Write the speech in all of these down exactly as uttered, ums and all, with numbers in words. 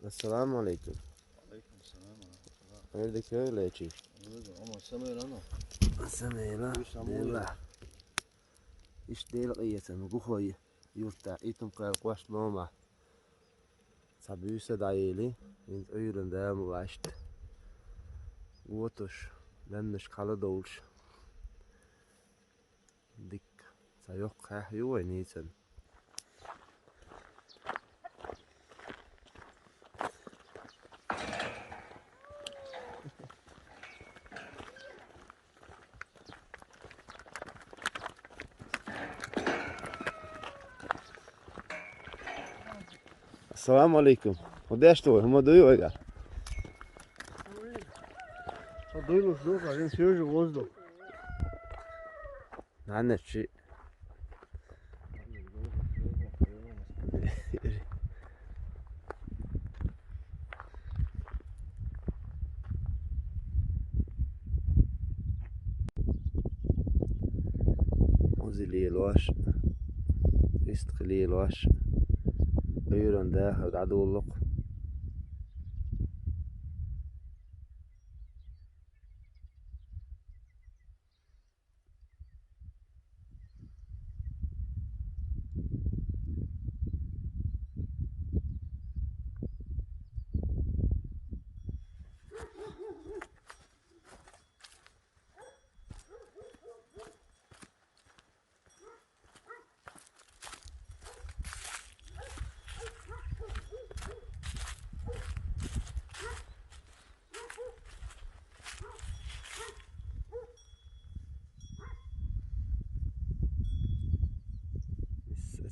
Ассаламу алейкум. Алейкум салам ва рахматуллах. Эрдик йой лечи? Ама самайла но. Самайла. Иш Дела къияцан гухой юрта итум къал къош лома. Ца буьйса дӀаели, вин Ӏуьйран дама вашт. Вотуш, ланнаш кхала довлуш. Дик, ца йоккха хьехь ю вай нийцан. Ассаламу алейкум. ХӀу деш ду вай, хӀума дуй вайга? Хьо дуйлуш ду, хьажин свежий воздух. Нана чи. Узили лош, истхили лош, Ӏуьйран дахар дӀадуллукх.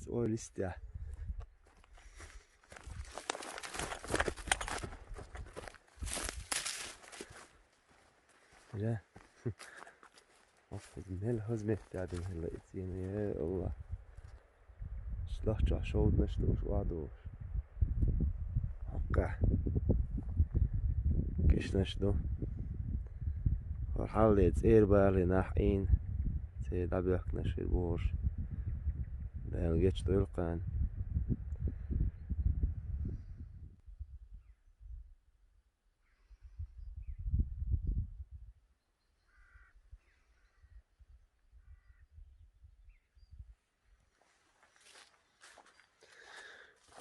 Ой, листья. Ля. Ох, мел хазмет дадим хила ицин, я Аллах. Шлахча шовднаш душ, ва душ. Хакка. Кишнаш ду. Вар халле цӀер бали нах ин. Цей дабехкнаш вир буш. Дал геч дуйркъан.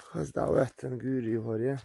Хаз дӀаветтан гуьйрий хӀоръя.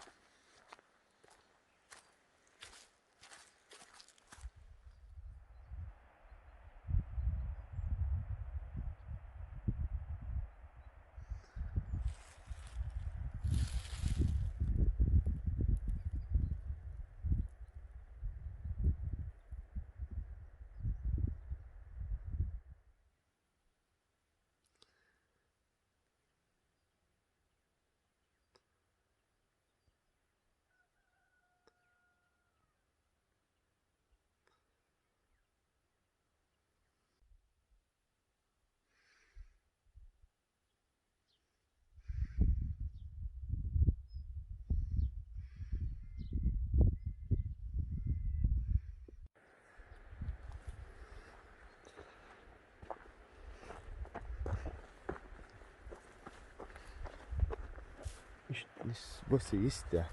Ишт нис боси йистя.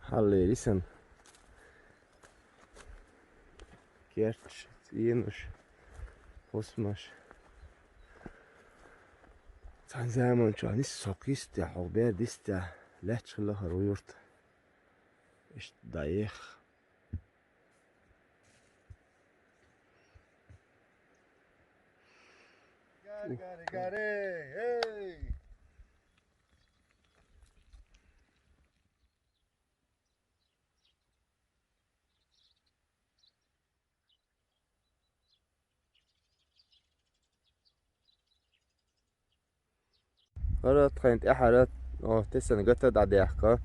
Хьалле рисан. Керч, цӀенаш, хӀусамаш. Цхьан заман чохь нис со кистя, хьо бер дистя, лаьтташ хила хӀара ву юрт. Иштта дӀаех. Гаре, гаре, гаре, эй! ХӀара тхайн тӀаьхьара, о, тесана гата дӀадаьхка.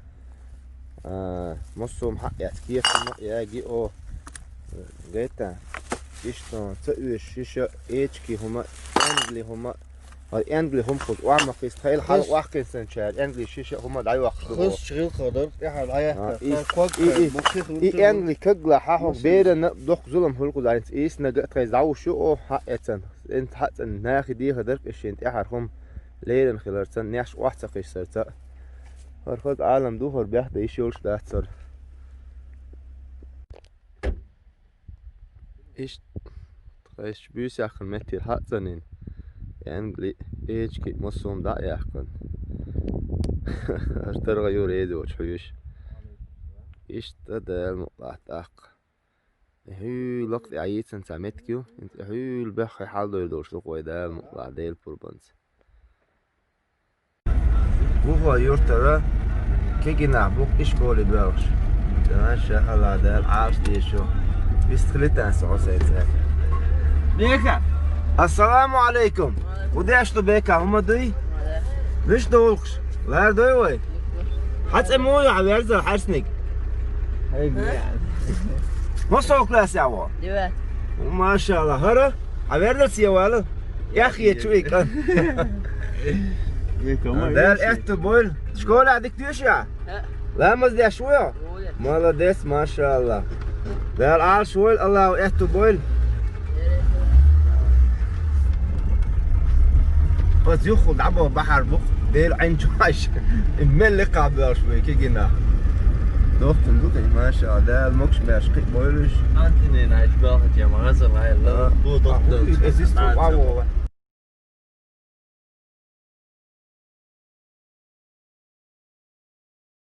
А, массо хӀума хьаэц, кехат хӀума яги, о, гайта. Иштта, ца оьшуш шиша, эчки хӀума, энгли хӀума. Хьо энгли хӀума кхуза охьа ма кхийса, тхайла хьала охьакхийсанчара энгли шиша хӀума дӀайохкуш ду. Хазачу гӀиллакхах дара, тӀаьхьа дӀаяьккхар. А, и, тхай ког и, и, хӀума, муххи хӀума и ца энгли кагла хьа хьо берана доккха зулам хуьлу кхуза, айнца ийсанага а тхайза дӀавуш ю, о, хьаэцан. Энца хьацӀан нахи дехар дара, и шен тӀаьхьара хӀума. Леррина хиларца, неш охьа ца кхиссарца. ХӀара хаза Ӏалам ду, хӀара бехда йиш йолуш дац хӀара. Иштта, тхайшчу буьйсехкан меттера хьа а цӀанйина, янгли, эчки, массо а дӀа а яьккхина. ХӀара таргӀа юра эзочу хьуьйш. Иштта Дала мукъалахь тӀаккха. И хьуьла лакха тӀе Ӏийцина цхьа меттиг ю, хӀинца и хьуьла беххе хьал дойр долуш ду-кх вай Дала мукъалахь Делан пурбанца. Вухо юьртара кегий нах бу-кх ишколе боьлхуш. Маша Аллах, Дала Ӏалаш деза шу. Вистхилийтан со хьо сайца. Бека! Ассаламу алейкум! ХӀун деш ду, Бека, хӀума дуй? Миш долуш? Лардой вай? Хьан цӀе муха ю, хьан верза хьаьрсниг? Хьай, бля. Масал класс яво? Девятый. Маша Аллах, хӀара? Хьан верза цӀе вала? Яхъе чу и кӀан. Дала аьтту бойла. Школа дика доьшу я? Ламаз деш ву я? Молодец, маша Аллах. Дала Ӏалаш войла, Аллаху аьтту бойла. Оцу юххул дӀабо бахьар бу-кх, Дела Ӏин чу хьаьжча. И мел лекха боьлхуш вай кегий нах. Дохтун ду кхин, маша Аллах, Дала могуш-маьрша кхин а бойла уьш. Антинина хьаьж боьлхучу ма хаза гӀайла. А, бу дохтун. Эсист ваво.